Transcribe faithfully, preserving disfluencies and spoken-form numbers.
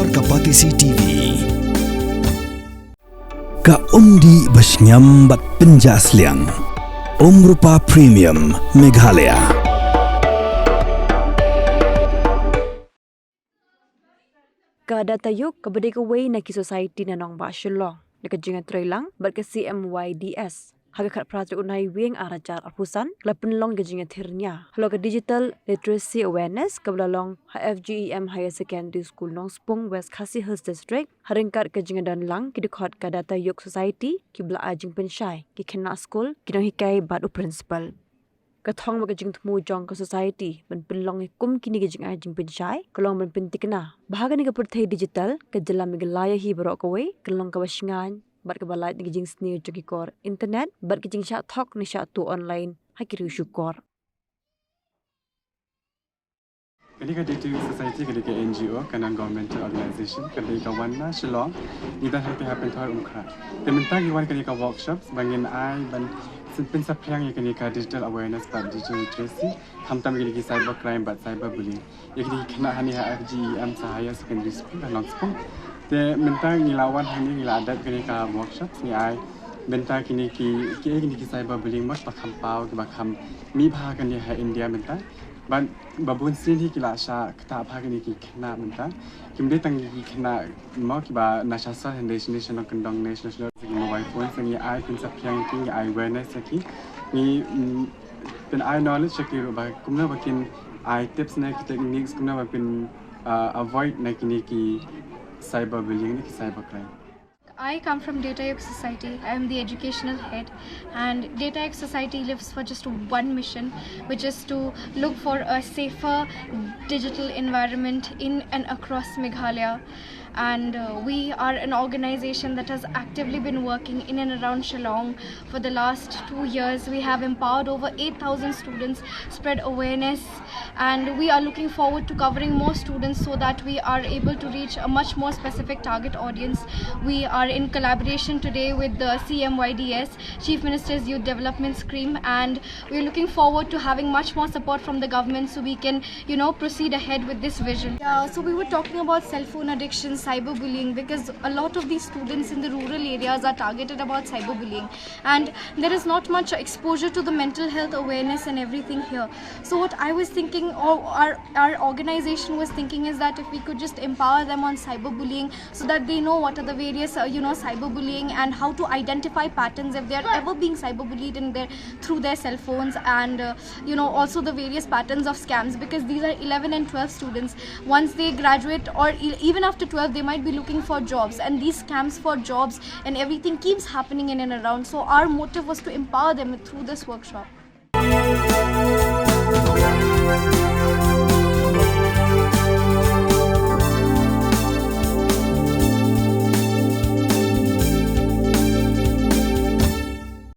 Ka Batesi T V. Ka umdih ba shngiam bad pynjah sliang. Umrupa Premium Meghalaya. Ka Datayuk kaba dei kawei na ki society na nongbah Shillong, da ka jingïatreilang bad ka C M Y D S, ha ka khatphra tarik u Naiwieng ar hajar arphew san, ka la pynlong ka jingïathir nia halor ka Digital Literacy Awareness kaba la long ha F G E M Higher Secondary School Nongspung, West Khasi Hills District, ha ryngkat ka jingïadonlang ki dkhot ka Datayuk Society, kiba la ai jingpynshai, ki khynnah skul, ki nonghikai bad u principal. Ka thong bad ka jingthmu jong ka society ban pynlong ïa kum kine ki jingai jingpynshai ka long ban pynthikna ba ha kane ka pyrthei digital, ka jylla Meghalaya hi baroh kawei kan long kaba shngaiñ bad kaba lait na ki jingsniew jong ki kor internet bad ki jingshah thok ne shah tuh online ha ki riew shukor. Kane ka Datayuk Society ka dei ka N G O, ka non-governmental organization, ka dei ka wan na Shillong. Ngi don hangtei ha Pynthor Umkhrah. Te mynta ngi wan kane ka workshops ba ngin ai ban syn-, pynsaphriang ïa kane ka digital awareness bad digital literacy, khamtam ïa kine ki cyber crime bad cyber bullying. Ïa kine ki khynnah hangne ha F G E M sa Higher Secondary School ha Nongspung. Te mynta ngi la wan hangne, ngi la dep kane ka workshops, ngi ai bynta kine ki, ki, kine ki cyber bullying, mut ba kham paw, kiba kham mih bha kane ha India mynta. Bad ba bun sien hi ki la shah ktah bha kine ki khynnah mynta. Kim dei tang ki khynnah mo kiba na sha sor, hynrei shane sha nongkyndong ne sha sha ki mobile phone, sa ngi ai pynsaphriang ïa ki, ngi ai awareness ïa ki. Ngi, mm, pyn ai knowledge ïa ki ruh ba kumno ba kin ai tips ne ki techniques kumno ba pyn, uh, avoid na kine ki cyber bullying ne ki cyber crime. I come from Datayuk Society. I am the educational head, and Datayuk Society lives for just one mission, which is to look for a safer digital environment in and across Meghalaya. And uh, we are an organization that has actively been working in and around Shillong for the last two years. We have empowered over eight thousand students, spread awareness, and we are looking forward to covering more students so that we are able to reach a much more specific target audience. We are in collaboration today with the C M Y D S, Chief Minister's Youth Development Scheme, and we're looking forward to having much more support from the government so we can, you know, proceed ahead with this vision. Yeah, so we were talking about cell phone addiction, cyberbullying, because a lot of these students in the rural areas are targeted about cyberbullying, and there is not much exposure to the mental health awareness and everything here. So what I was thinking, or our, our organization was thinking, is that if we could just empower them on cyberbullying, so that they know what are the various, uh, you know, cyberbullying and how to identify patterns if they are ever being cyberbullied in their, through their cell phones, and uh, you know, also the various patterns of scams, because these are eleven and twelve students. Once they graduate, or e- even after twelve, they might be looking for jobs, and these scams for jobs and everything keeps happening in and around. So our motive was to empower them through this workshop.